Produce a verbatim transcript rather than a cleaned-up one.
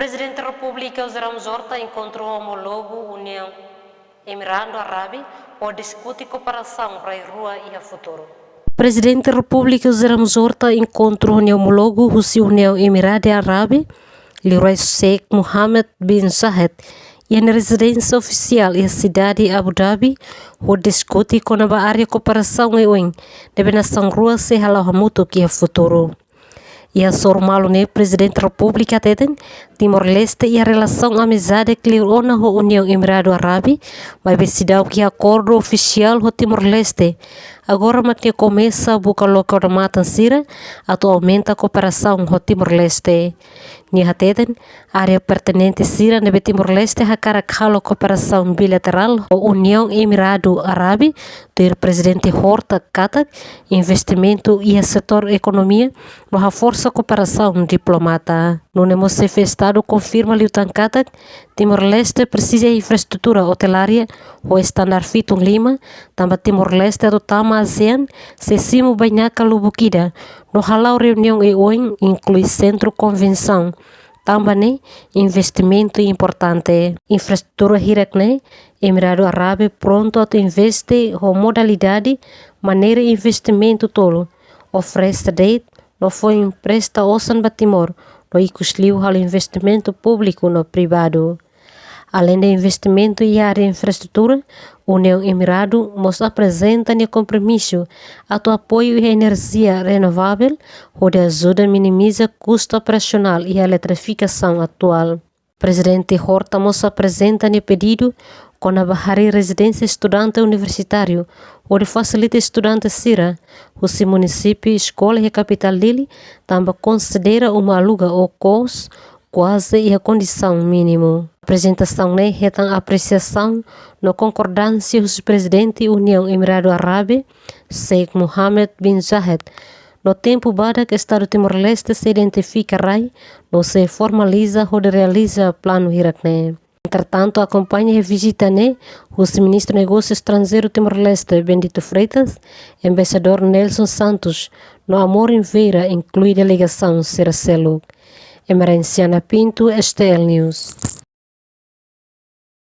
Prezidente Repúblika José Ramos Horta enkontru ho omológu Uniaun Emiradu Árabe hodi diskute kooperasaun rai-rua iha futuru. Prezidente Repúblika José Ramos Horta enkontru ho nia omológu husi Uniaun Emiradu Árabe, liurai Sheikh Mohammed bin Zayed, iha nia rezidénsia ofisiál iha sidade Abu Dhabi, hodi diskute kona-ba área kooperasaun oioin ne'ebé nasaun rua sei hala'o hamutuk iha futuru. Iha sorumalu ne'e, Prezidente Repúblika hateten, Timor-Leste iha relasaun amizade kleur ona ho Uniaun Emiradu Árabe, maibé seidauk iha akordu ofisiál ho Timor-Leste. Agora mak nia komesa buka loke odamatan sira atu aumenta kooperasaun ho Timor-Leste. Nia hateten, área pertinente sira ne'ebé Timor-Leste hakarak halo kooperasaun bilaterál ho Uniaun Emiradu Árabe, tuir Prezidente Horta katak, investimentu iha setór ekonomia no haforsa kooperasaun diplomata. Nune'e mós Xefe Estadu konfirma liután katak, Timor-Leste presiza infraestrutura otelaria ho estandar fitun lima, tanba Timor-Leste atu tama ASEAN sei simu bainaka lubuk ida no hala'o reuniaun oioin, inklui sentru konvensaun. Tanba ne'e, investimentu importante. Infraestrutura hirak-ne'e, Emiradu Árabe prontu atu investe ho modalidade maneira investimentu tolu, oferese de'it no fó empresta osan ba Timor, no ikusliu halo investimentu públiku no privadu. Aleinde investimentu iha área infraestrutura, Uniaun Emiradu mós aprezenta nia kompromisu atu apoiu iha enerjia renovavel, hodi ajuda minimiza kustu operasionál iha eletrifikasaun atuál. Prezidente Horta mós aprezenta nia pedidu kona-ba harii rezidénsia estudante universitáriu, hodi fasilita estudante sira husi munisípiu eskola iha kapitál Dili, tanba konsidera uma aluga ou kos kuaze iha kondisaun mínimu. Aprezentasaun ne'e hetan apresiasaun no konkordánsia husi Prezidente Uniaun Emiradu Árabe, Sheikh Mohammed bin Zayed, no tempu badak Estadu Timor-Leste sei identifika rai no sei formaliza hodi realiza planu hirak-ne'e. Entretantu, akompaña iha vizita ne'e husi Ministru Negósiu Estranjeiru Timor-Leste, Bendito Freitas, Embaixadór Nelson Santos, no Amorim Vieira, inklui delegasaun sira seluk. Emerenciana Pinto, S T L News.